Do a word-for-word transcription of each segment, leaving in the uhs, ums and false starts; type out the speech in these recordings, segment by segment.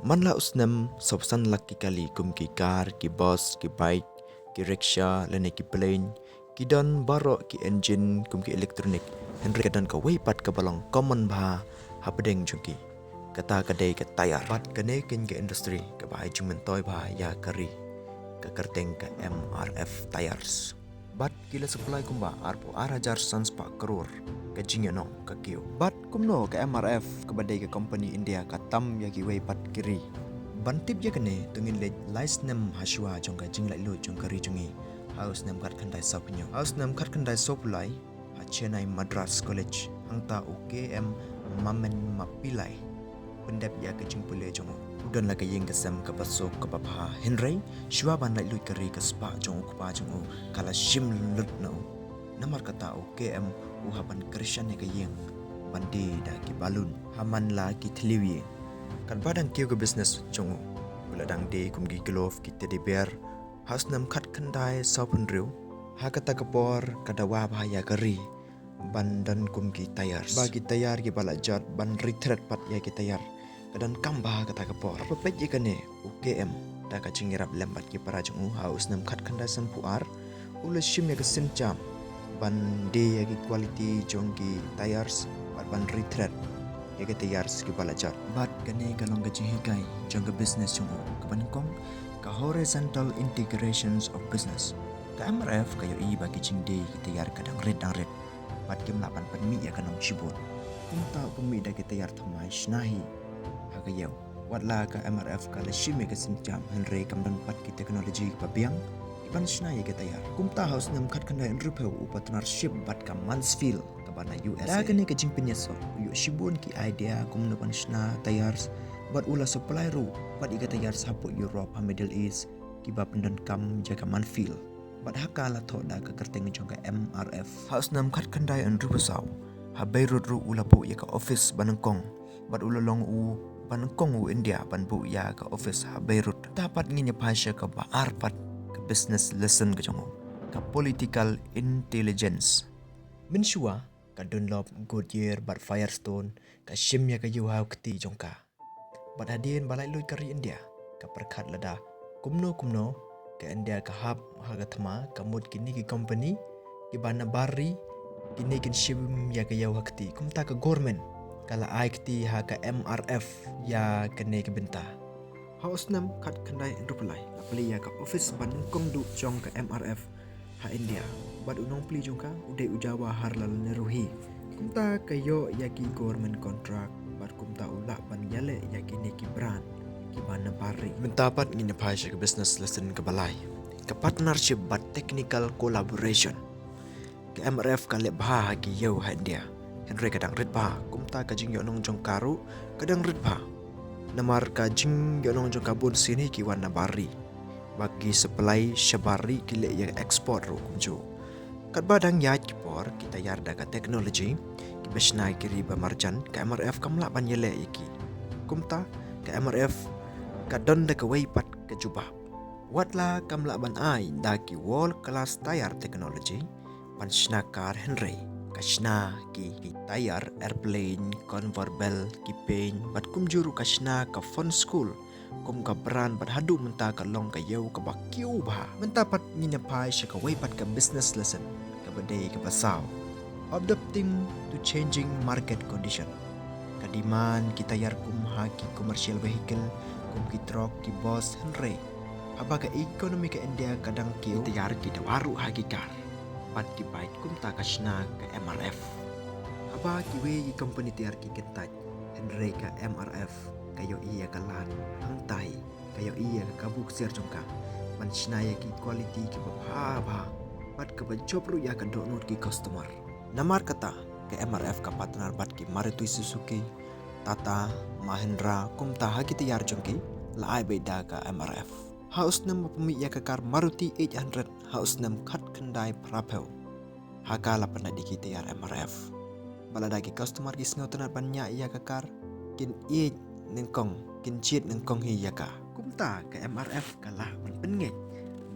Man la u snem, sawphew san lak ki kali kum ki car, ki bus, ki bike, ki rickshaw lane ki plane, ki don baroh ki engine kum ki electronic. Hynrei ka don kawei pat kaba long common bha hapdeng jong ki. Kata ka dei ka tyre. Bad kane keiñ ka industry kaba ai jingmyntoi bha ïa ka ri, ka kyrteng ka M R F Tyres. Bad ki la supply kumba arphew ar hajar san spah klur ka jingïohnong ka kiew. Bad kumno ka M R F kaba dei ka company India ka tam ïa kiwei pat ki ri? Ban tip ïa kane to ngin leit lai snem hashuwa jong ka jinglaitluid jong ka ri jong ngi, ha u snem khatkhyndai sawphew hynñiew. Ha u snem khatkhyndai sawphew lai, ha Chennai Madras College, hangta u K M Mammen Mapillai pyndep ïa ka jingpule jong u. U don la ka ïing ka sem kaba suk kaba bha, hynrei shuwa ban laitluid ka ri ka spah jong u kpa jong u ka la shim lut na u. Namar kata u K M u hap ban kyrshan ïa ka ïing ban die da ki balloon ha man la ki thliew ïing. Katba dang kiew ka business jong u, u la dang die kum ki glove, ki teddy bear. Ha u snem khatkhyndai sawphew hynriew, ha kata ka por ka dawa bha ïa ka ri ban don kum ki tyres. Ba ki tyre kiba la jot ban rethread pat ïa ki tyre, ka donkam bha kata ka por. Haba peit ïa kane, u K M, da ka jingïarap lem bad ki para jong u, ha u snem khatkhyndai sanphew ar, u la shim ïa ka sienjam ban die ïa ki quality jong ki tyres bad ban rethread ïa ki tyres kiba la jot. Bad kane ka long ka jinghikai jong ka business jong u kaba nyngkong, ka horizontal integrations of business. Ka M R F ka ïohi ba ki jingdie ki tyre ka dang rit dang rit bad kim lah ban pynmih ïa ka nong shibun. Kumta u pynmih da ki tyre thymmai shna hi ha ka ïew. Wat la ka M R F ka la shim ïa ka sienjam, hynrei kam don pat ki technology kiba biang kiban shna ïa ki tyre. Kumta ha u snem khatkhyndai hynriewphew u partnership bad ka Mansfield kaba na U S A. Da kane ka jingpynïasoh, u ïoh shibun ki idea kumno ban shna tyres bad u la supply ruh bad ïa ka tyres hapoh Europe, ha Middle East, kiba pyndonkam ïa ka Mansfield. Bad ha ka la thoh da ka kyrteng jong ka M R F. Ha u snem khatkhyndai hynriewphew saw, ha Beirut ruh u la buh ïa ka office ba nyngkong, bad u la long u ba nyngkong u India ban buh ïa ka office ha Beirut. Te pat ngin ïa phai sha kaba ar pat ka business lesson ka jong u, ka political intelligence. Mynshuwa, ka Dunlop, Goodyear bad Firestone ka shim ïa ka ïew ha u kti jong ka. Bad hadien ba laitluid ka ri India, ka pyrkhat lada kumno kumno ka India ka hap ha ka thma, ka mut kine ki company kiba na bar ri, kine kin shim ïa ka ïew ha kti. Kumta ka government ka la ai kti ha ka M R F ïa kane ka bynta. Ha u snem khatkhyndai hynriewphew lai, la plie ïa ka office ba nyngkong duh jong ka M R F ha India. Bad u nongplie jong ka u dei u Jawaharlal Nehru hi. Kumta ka ïoh ïa ki government contract, bad kumta u lah ban ïaleh ïa kine ki brand kiba na bar ri. Mynta pat ngin ïa phai sha ka business lesson kaba lai, ka partnership bad technical collaboration. Ka M R F ka leh bha ha ki ïew ha India, hynrei ka dang rit bha. Kumta ka jingïohnong jong ka ruh ka dang rit bha, namar ka jingïohnong jong ka bun sien hi ki wan na bar ri, ba ki supply sha bar ri, ki leh ïa ka export ruh kumjuh. Katba dang ïaid ki por, ki tayar da ka technology kiba shna ki ri ba marjan, ka M R F kam lah ban ïaleh ïa ki. Kumta ka M R F ka don da kawei pat ka jubab. Wat la kam lah ban ai da ki world class tire technology ban shna car, hynrei ka shna ki, ki tire airplane, convertible, ki peiñ, bad kumjuh ruh ka shna ka Fun School kum ka brand, bad haduh mynta ka long ka ïew kaba kiew bha. Mynta pat ngin ïa phai sha kawei pat ka business lesson, kaba dei kaba saw, adapting to changing market condition. Ka demand ki tayar kum ha ki commercial vehicle, kum ki truck, ki bus, hynrei haba ka economy ka India ka dang kiew, ki tayar ki dawa ruh ha ki car bad ki bike, kumta ka shna ka M R F. Haba kiwei ki company tayar ki kyntait, hynrei ka M R F ka ïohi ïa ka lad hangtai, ka ïohi ïa ka kabu ksiar jong ka ban shna ïa ki quality kiba bha bha, bad kaba jop ruh ïa ka dohnud ki customer. Namar kata ka M R F ka partner bad ki Maruti Suzuki, Tata, Mahindra, kumta ha ki tayar jong ki la ai beit da ka M R F. Ha u snem ba pynmih ïa ka car Maruti eight hundred ha u snem khatkhyndai phraphew, ha ka la pyndait ïa ki tayar M R F. Bad lada ki customer ki sngewtynnat ban ñiah ïa ka car, kin ïeit nyngkong, kin jied nyngkong hi ïa ka. Kumta ka M R F ka lah ban pynngeit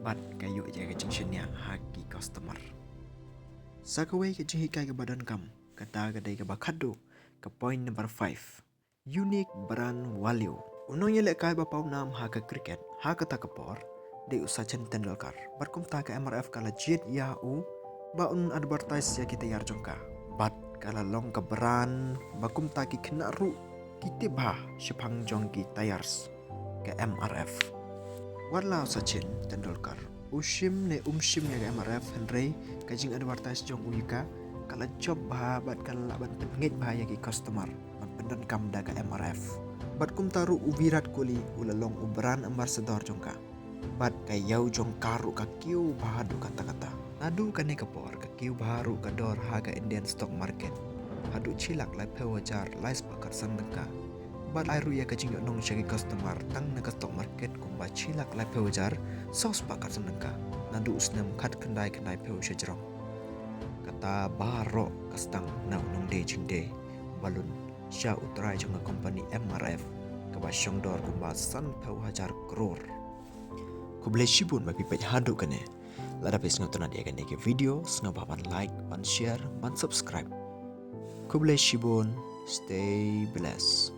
bad ka ïoh ïa ka jingshaniah ha ki customer. Sa kawei ka jinghikai kaba donkam, kata ka dei kaba khatduh, ka point number five. Unique brand value. U nongïalehkai ba pawnam ha ka cricket ha kata ka por dei u Sachin Tendulkar. Bad kumta ka M R F ka la jied ïa u ba un advertise ïa ki tyre jong ka. Bad ka la long ka brand ba kumta ki khynnah ruh ki tip bha shaphang jong ki tyres ka M R F. Wat la u Sachin Tendulkar u shim ne um shim ïa ka M R F, hynrei ka jing advertise jong u ïa ka ka la jop bha bad ka la lah ban pynngeit bha ïa ki customer ban pyndonkam da ka M R F. Bad kumta ruh u Virat Kohli u la long u brand ambassador jong ka. Bad ka ïew jong ka ruh ka kiew bha haduh katta katta. Naduh kane ka por ka kiew bha ruh ka dor ha ka Indian stock market haduh shi lak laiphew hajar lai spah khatsan tyngka. Bad ai ruh ïa ka jingïohnong sha ki customer tang na ka stock market kumba shi lak laiphew hajar saw spah khatsan tyngka naduh u snem khatkhyndai khyndaiphew sha jrong. Kata baroh ka sdang na u nongdie jingdie balun sha u trai jong ka company M R F kaba shongdor kumba sanphew hajar klur. Khublei shibun ba phi peit haduh kane. Lada phi sngewtynnat ïa kane ka video, sngewbha ban like, ban share, ban subscribe. Khublei shibun, stay blessed.